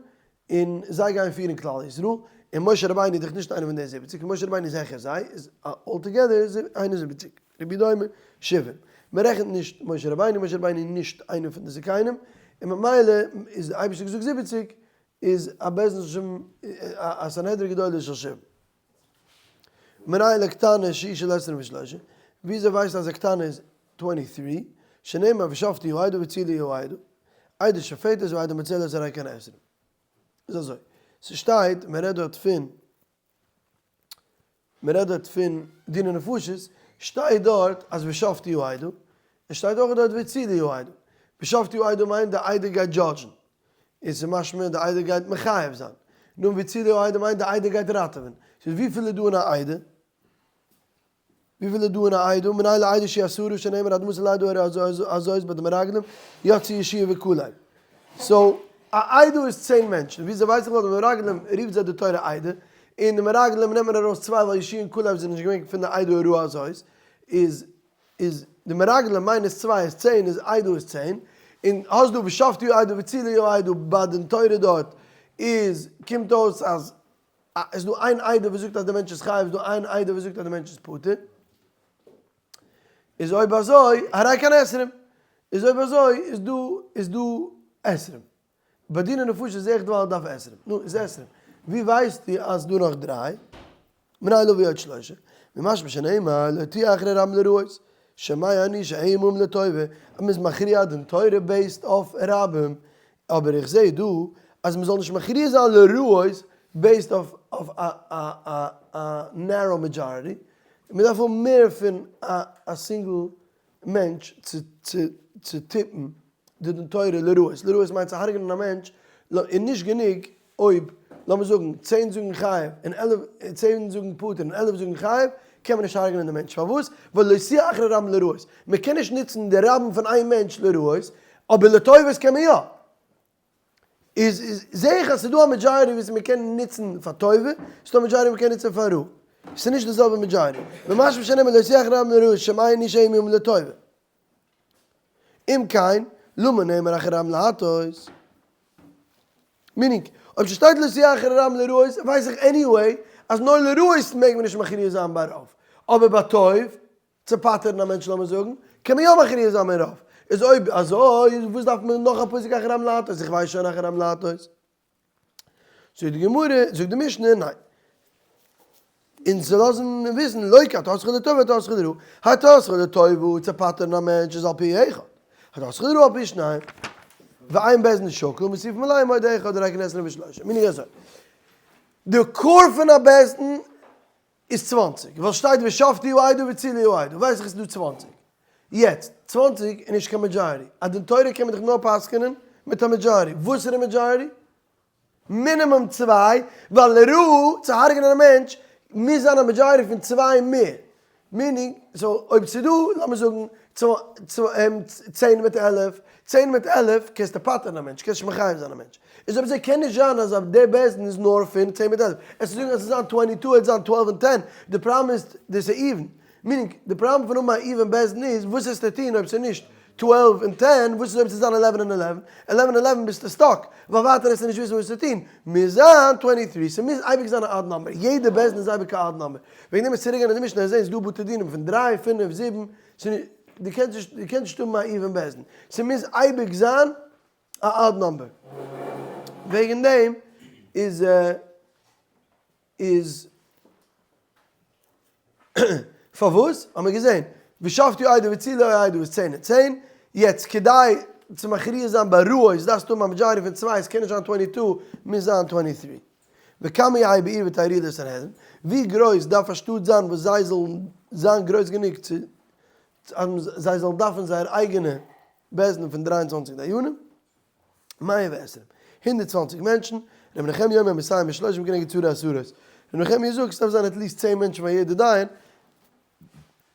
און זיי גייען פירן כלל ישראל, און משה רבינו איז דאך נישט איינער פון די זיבעציג, משה רבינו איז העכער זיי, איז all together איז 71, רבי יהודה אומר שבעים. מען רעכנט נישט משה רבינו, משה רבינו איז נישט איינער פון די זקנים, און ממילא איז די אייבערשטער געזאגט זיבעציג, איז א בית דין של א סנהדרין גדולה של שבעים. מנין לקטנה שהיא של עשרים ושלושה, וויאזוי ווייסטו אז א קטנה איז. twenty three, שנאמר ושפטו העדה והצילו העדה, עדה שופטת ועדה מצילת הרי כאן עשרים. איז אזוי, ס'שטייט, מ'רעדט דארט פון, מ'רעדט דארט פון דיני נפשות, שטייט דארט אז ושפטו העדה, עס שטייט אויך דארט והצילו העדה. ושפטו העדה מיינט די עדה גייט judge ן, איז ס'משמע די עדה גייט מחייב זיין. נו והצילו העדה מיינט די עדה גייט ראטעווען. ס'איז וויפיל איז דא אין א עדה? וויפיל איז דא אין א עדה? מנין לעדה שהיא עשרה שנאמר עד מתי לעדה הזאת ביי די מרגלים יצאו יהושע וכלב. so א עדה איז צען מענטשן. וויאזוי ווייס איך ווייל די מרגלים רופט זיי די תורה עדה, און די מרגלים נעמען ארויס צוויי ווייל יהושע און כלב זענען נישט געווען פון די עדה הרעה הזאת, איז איז די מרגלים minus צוויי איז צען איז עדה איז צען, און האסט דא ושפטו העדה והצילו העדה ביי דין תורה דארט איז קומט אויס אז איז דא איין עדה וואס זאגט אז די מענטש איז חייב איז דא איין עדה וואס זאגט אז די מענטש איז פטור, איז אויב אזוי הרי כאן עשרים, איז אויב אזוי איז דא איז דא עשרים. ביי דיני נפשות זעה איך דא דף עשרים. נו, איז עשרים. ווי ווייסטו אז ס'דא נאך דריי? מנין להביא עוד שלושה. ממשמע שנאמר לא תהיה אחרי רבים לרעות. שומע אני שאין עמהם לטובה. אז מ'איז מכריע דין תורה based אויף רבים. אבער איך זעה דא אז מ'זאל נישט מכריע זיין לרעות based אויף א narrow majority. מ'דארף האבן מער פון א סינגל מענטש צו tip ן די דין תורה לרעות, לרעות מיינט צו הרג'נען א מענטש, איז נישט גענוג אויב לאמיר זאגן צען זאגן חייב און עלף, צען זאגן פטור און עלף זאגן חייב, קען מען נישט הרג'נען די מענטש, פארוואס? ווייל לא תהיה אחרי רבים לרעות, מען קען נישט נוצן די רבים פון איין מענטש לרעות, אבער לטובות קען מען יא. איז זעה איך אז ס'איז דא א majority וואס מ'קען נוצן פאר טובה, ס'איז דא א majority מ'קען נוצן פאר רע. ס'איז נישט די זעלבע majority. ממשמע שנאמר לא תהיה אחרי רבים לרעה שומע אני שאין עמהם לטובה. אם כן, למה נאמר אחרי רבים להטות? meaning, אויב ס'שטייט לא תהיה אחרי רבים לרעות, ווייס איך anyway אז נאר לרעות מעג מען נישט מכריע זיין ביי רוב. אבער ביי טוב, צו פטר'ן א מענטש לאמיר זאגן, קען מען יא מכריע זיין מיט רוב. איז אויב אזוי איז וואס דארף מען נאך א פסוק אחרי רבים להטות, איך ווייס שוין אחרי רבים להטות. זאגט די גמרא, זאגט די משנה, ניין. אונז צו לאזן וויסן, לא כהטעתך לטובה הטעתך לרעה, הטעתך לטובה צו פטר'ן א מענטש איז על פי אחד, הטעתך לרעה על פי שניים. ואין בית דין שקול ומוסיפים עליהם עוד אחד הרי כאן עשרים ושלושה. meaning אזוי, די core פון א בית דין איז צוואנציג, ווייל שטייט ושפטו העדה והצילו העדה, ווייס איך עס איז דא צוואנציג. יעצט, צוואנציג איז נישט קיין majority. א דין תורה קען מען דאך נאר פסק'נען מיט א majority. וואסערע majority? מינימום צוויי, ווייל לרעה צו הרג'נען א מענטש מוז זיין א majority פון צוויי און מער. meaning, so אויב ס'איז דא, לאמיר זאגן, צען מיט 11, צען מיט 11 קענסטו פטר'ן א מענטש, קענסט נישט מחייב זיין א מענטש. איז אויב אזוי קען נישט זיין אז דער בית דין איז נאר פון צען מיט 11. עס איז זאגן אז עס זיין twenty two, עס זיין twelve און ten, די פראבלעם איז דאס איז even. meaning, די פראבלעם פון האבן א even בית דין איז, וואס וועסטו טון אויב ס'איז נישט twelve און ten, וואס איז אויב ס'איז זיין eleven און eleven? eleven eleven ביסטו stuck, ווייל ווייטער וועסטו נישט וויסן וואס צו טון. מוז זיין twenty three, ס'מוז אייביג זיין א odd number, יעדע בית דין איז אייביג א odd number. וועגן דעם איז צוריקגיין אין די משנה און זען ס'דא בתי דינים פון דריי, פינף, זיבן, דו קענסט נישט, דו קענסט נישט האבן א even בית דין. ס'מוז אייביג זיין א odd number. וועגן דעם איז איז פארוואס האבן מיר געזען ושפטו העדה והצילו העדה איז צען און צען, יעצט כדי צו מכריע זיין ביי רעות דארפסטו האבן א majority פון צוויי, עס קען נישט זיין twenty two, מוז זיין twenty three. וכמה יהא בעיר ותריעו לסנהדרין, ווי גרויס דארף א שטאט זיין וואס זיי זאלן זיין גרויס גענוג צו אז זיי זאלן דארפן זייער אייגענע בית דין פון 23 דיינים? מאה ועשרים, 120 מענטשן, רבי נחמיה אומר מאתים ושלושים כנגד צרי עשרות, רבי נחמיה זאגט ס'דארף זיין at least צען מענטשן פאר יעדע דיין,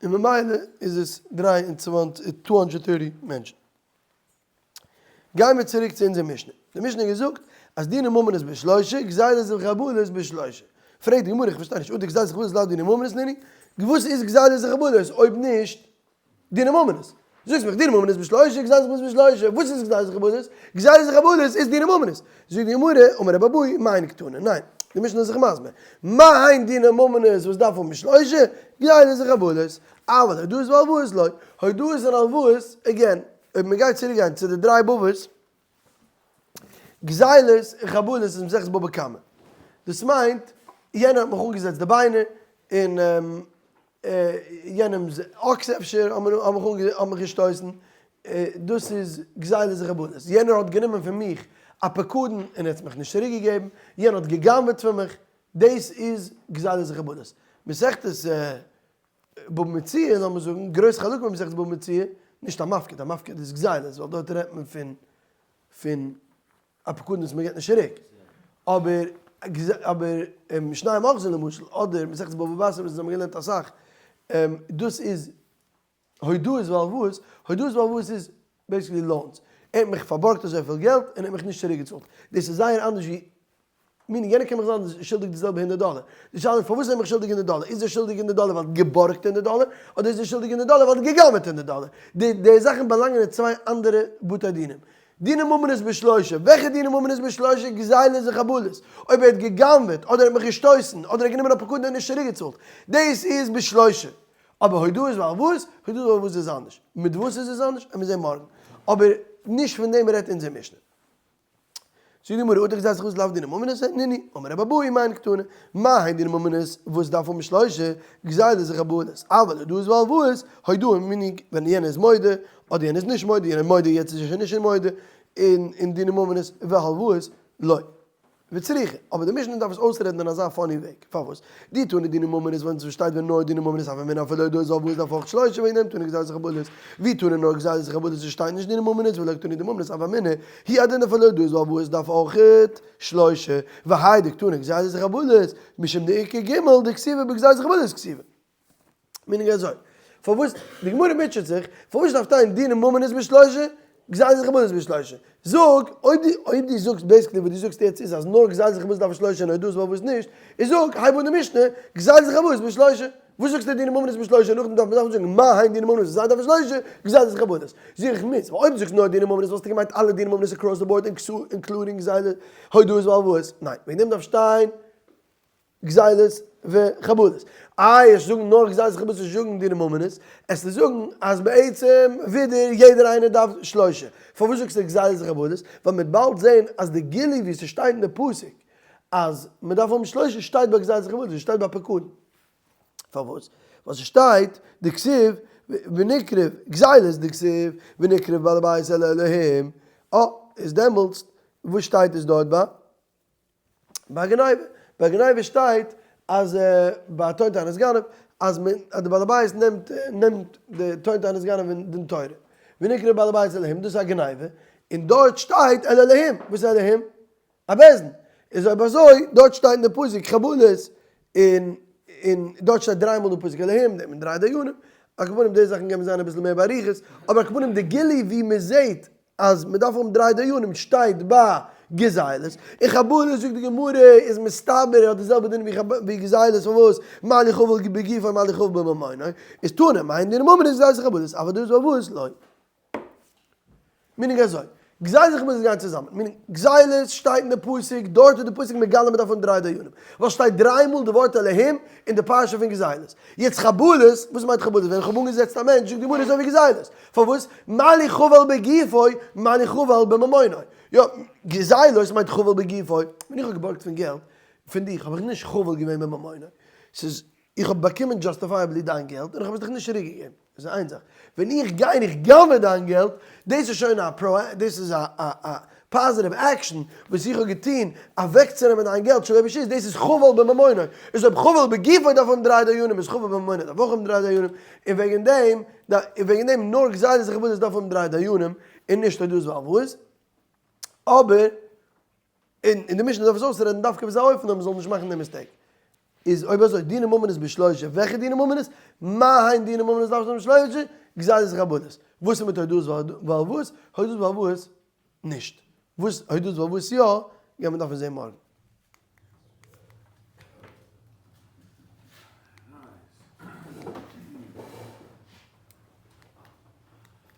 און ממילא איז עס 23, two hundred thirty מענטשן. גייען מיר צוריק צו אונזער משנה. די משנה האט געזאגט אז דיני ממונות בשלושה, גזילות וחבלות בשלושה. פרעגט די גמרא, איך פארשטיי נישט, אדער גזילות וחבלות לאו דיני ממונות נינהו? וואס איז גזילות וחבלות אויב נישט דיני ממונות? זאגסט מיך דיני ממונות בשלושה, גזילות וחבלות בשלושה. וואס איז גזילות וחבלות? גזילות וחבלות איז דיני ממונות. זאגט די גמרא, אמר רבי אבהו, מאי קתני? ניין, די משנה איז זיך מסביר. מה הן דיני ממונות וואס דארף האבן בשלושה? גזילות וחבלות. אבל הודאות והלוואות לא. הודאות און הלוואות, again, אויב מען גייט צוריק גיין צו די דריי בבות, גזילות און חבלות איז מסכת בבא קמא. דאס מיינט, יענער האט מיך אנגעזעצט די ביינער, און. יענעמ'ס אקס אפשר האט מיך געשטויסן, דאס איז גזילות וחבלות, יענער האט גענומען פון מיך א פקדון און ער האט עס מיך נישט צוריק געגעבן, יענער האט גע'גנב'עט פון מיך, דאס איז גזילות וחבלות. מסכת בבא מציעא, לאמיר זאגן, גרויס חלקים אין מסכת בבא מציעא, נישט א מפקיד, א מפקיד איז גזילות, ווייל דארט רעדט מען פון פון א פקדון וואס מען געבט נישט צוריק, אבער אבער שנים אוחזין למשל, אדער מסכת בבא בתרא וואס אונז האבן געלערנט אסאך, דאס איז הודאות והלוואות, הודאות והלוואות איז basically loans, ער האט מיך פארבארגט אזויפיל געלט און ער האט מיך נישט צוריק געצאלט, דאס איז זייער אנדערש ווי, meaning יענער קען מיך זיין שולדיג די זעלבע הונדערט דאלער, די שאלה איז פארוואס איז ער מיך שולדיג הונדערט דאלער, איז ער שולדיג הונדערט דאלער ווייל ער האט געבארגט הונדערט דאלער, אדער איז ער שולדיג הונדערט דאלער ווייל ער האט גע'גנב'עט הונדערט דאלער, די די זאכן באלאנגען אין צוויי אנדערע בתי דינים. דיני ממונות בשלושה, וועלכע דיני ממונות בשלושה? גזילות וחבלות, אויב ער האט גע'גנב'עט, אדער ער האט מיך געשטויסן, אדער ער האט גענומען א פקדון און נישט צוריק געצאלט, דאס איז בשלושה. אבער הודאות והלוואות, הודאות והלוואות איז אנדערש. מיט וואס איז עס אנדערש? עמיר זען מארגן. אבער נישט פון דעם רעדט אונזער משנה. זאגט די גמרא, אטו גזילות וחבלות לאו דיני ממונות, נינהו, אמר רבי אבהו מאי קתני, מה הן דיני ממונות וואס דארף האבן שלושה, גזילות וחבלות, אבל הודאות והלוואות, הודאה meaning ווען יענער איז מודה, אדער יענער איז נישט מודה, יענער מודה יעצט איז ער שוין נישט מודה, און אין דיני ממונות והלוואות לא. וצריכא, אבער די משנה דארף עס אויסרעדן אין אזא funny וועג, פארוואס? דאי תנא דיני ממונות ווען ס'שטייט ווען נאר דיני ממונות הוה אמינא אפילו הודאות והלוואות דארף אויך שלושה וועגן דעם תנא גזילות וחבלות, ואי תנא נאר גזילות וחבלות עס שטייט נישט דיני ממונות ולא קתני דיני ממונות הוה אמינא הוא הדין אפילו הודאות והלוואות דארף אויך שלושה, והאי דקתני גזילות וחבלות משום דאיכא ג' דכתיבי בגזילות וחבלות כתיבי. meaning אזוי, פארוואס, די גמרא מוטשעט זיך, פארוואס דארף שטיין דיני ממונות בשלושה, גזילות וחבלות בשלושה? זאג, אויב דו, אויב דו זאגסט basically וואס דו זאגסט יעצט איז אז נאר גזילות וחבלות דארף שלושה און הודאות והלוואות נישט, איז זאג, הייב אן די משנה, גזילות וחבלות בשלושה. וואס זאגסטו דיני ממונות בשלושה, נאכדעם דארף מען דארף מען זאגן מה הן דיני ממונות זיי דארפן שלושה, גזילות וחבלות. זוך איך מוז, ווייל אויב דו זאגסט נאר דיני ממונות וואלסטו געמיינט אלע דיני ממונות across the board including גזילות, הודאות והלוואות. ניין, וועגן דעם דארף שטיין. גזילות וחבלות. איי עס זאגן נאר גזילות וחבלות נישט זאגן דיני ממונות, עס צו זאגן אז בעצם ווידער יעדער איינער דארף שלושה. פארוואס זאגסטו גזילות וחבלות? ווייל מ'וועט באלד זען אז די גילוי ווי ס'שטייט אין די פסוק אז מ'דארף האבן שלושה שטייט ביי גזילות וחבלות, נישט שטייט ביי פקדון. פארוואס? ווייל ס'שטייט דכתיב ונקרב גזילות דכתיב ונקרב בעל הבית אל האלהים, אה איז דעמאלטס וואס שטייט עס דארט ביי? ביי גניבה, ביי גניבה שטייט אז ביי טוען טענת גנב אז מען אז די בעל הבית נעמט נעמט די טוען טענת גנב אין דין תורה, ונקרב בעל הבית אלהים דאס איז א גניבה, און דארט שטייט אל אלהים, וואס איז אלהים? א בית דין, איז אויב אזוי דארט שטייט אין די פסוק חבלות און און דארט שטייט דריי מאל די פסוק אלהים, נעמט מען דריי דיינים, על כל פנים די זאכן קען מען זיין אביסל מער באריכות, אבער על כל פנים די גילוי ווי מען זעט אז מען דארף האבן דריי דיינים שטייט ביי גזילות, און חבלות זאגט די גמרא איז מסתבר ער האט די זעלבע דין ווי גזילות פארוואס מה לי חבל בגופו מה לי חבל בממונו, איז תנא מיין דין ממון איז גזילות וחבלות אבל דאס פארוואס לא. meaning אזוי, גזילות וחבלות גייען צוזאמען, meaning גזילות שטייט אין די פסוק, דארט איז די פסוק מגלה מען דארף האבן דריי דיינים, ווייל שטייט דריי מאל די ווארט אלהים אין די פרשה פון גזילות, יעצט חבלות, וואס מיינט חבלות? ווען איך האב אנגעזעצט א מענטש זאגט די גמרא אזוי ווי גזילות, פארוואס? מה לי חבל בגופו, מה לי חבל בממונו. יא, גזילות מיינט חבל בגופו, ווען איך האב געבארגט פון געלט פון דיך האב איך נישט חבל געווען בממונו, ס'איז איך האב באקומען justifiably דיין געלט און איך האב עס דיך נישט צוריק געגעבן, דאס איז איין זאך. ווען איך גיי און איך גנב'ע דיין געלט, דאס איז שוין א פרא, דאס איז א א א positive action וואס איך האב געטון אוועקצונעמען דיין געלט שלא ברשות, דאס איז חבל בממונו. איז אויב חבל בגופו דארף האבן דריי דיינים איז חבל בממונו דארף אויך האבן דריי דיינים, און וועגן דעם און וועגן דעם נאר גזילות וחבלות דארף האבן דריי דיינים און נישט הודאות והלוואות, אבער און און די משנה דארף עס אויסרעדן דווקא אויף אזא אופן אז מ'זאל נישט מאכן די mistake. איז אויב אזוי דיני ממונות בשלושה, וועלכע דיני ממונות? מה הן דיני ממונות דארף זיין בשלושה? גזילות וחבלות. וואס איז מיט הודאות והלוואות? הודאות והלוואות נישט. וואס הודאות והלוואות יא, גייט מען דארפן זעהן מארגן.